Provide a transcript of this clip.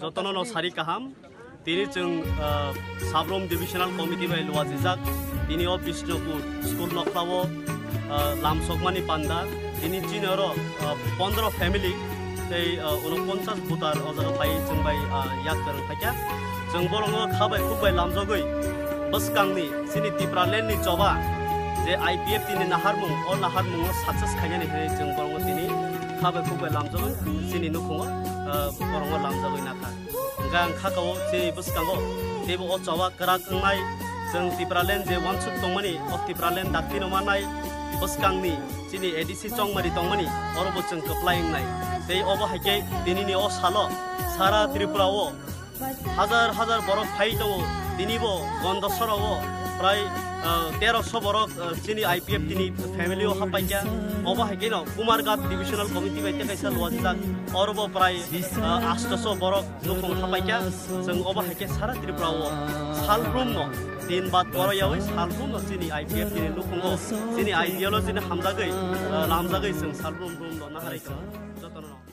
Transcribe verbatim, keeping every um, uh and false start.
Jotono no sari kaham. Tini chwng, ah, Sabrum Divisional Committee bai luajijak. Tini o Bishnupur school nokhlao, ah, lamsokmani panda. Tini chini oro, ah, pondro family tei, ah, unoponchas voter o jaga pai chwng bai, ah, yak kwrwng phaikha. Chwng borokno kha bai khuk bai lamjagwi bwskangni chini Tipraland ni choba je I P F T ni naharmung, o naharmungo success khainani hinwi chwng borokno tini kha bai khuk bai lamjagwi chini nukhungo, ah, borokno lamjagwi nakha. Hingkhe ang kha kao chini bwskango teibo o choba kwrak wngnai, chwng Tipraland je uansuk tongmani, o Tipraland dakti no manai bwskangni chini A D C chongmani tongmani, oro bo chwng kwplai wngnai. Tei obo hai khe tinini o salo sara Tripura o hajar hajar borok phai tongo, tinibo Gondasora o prai, ah, teroso borok, ah, chini I P F T ni family o hapaikha. Obo hai khe no Kumarghat Divisional Committee bai tei kaisa luajak, oro bo prai, ah, astoso borok nukhung hapaikha. Chwng obo hai khe sara Tripura o salbrum no din bad boro yawi salbrum no chini I P F T ni nukhungo chini ideology ni hamjagwi, ah, lamjagwi chwng salbrum brum no naharwi tongo. Jotono no.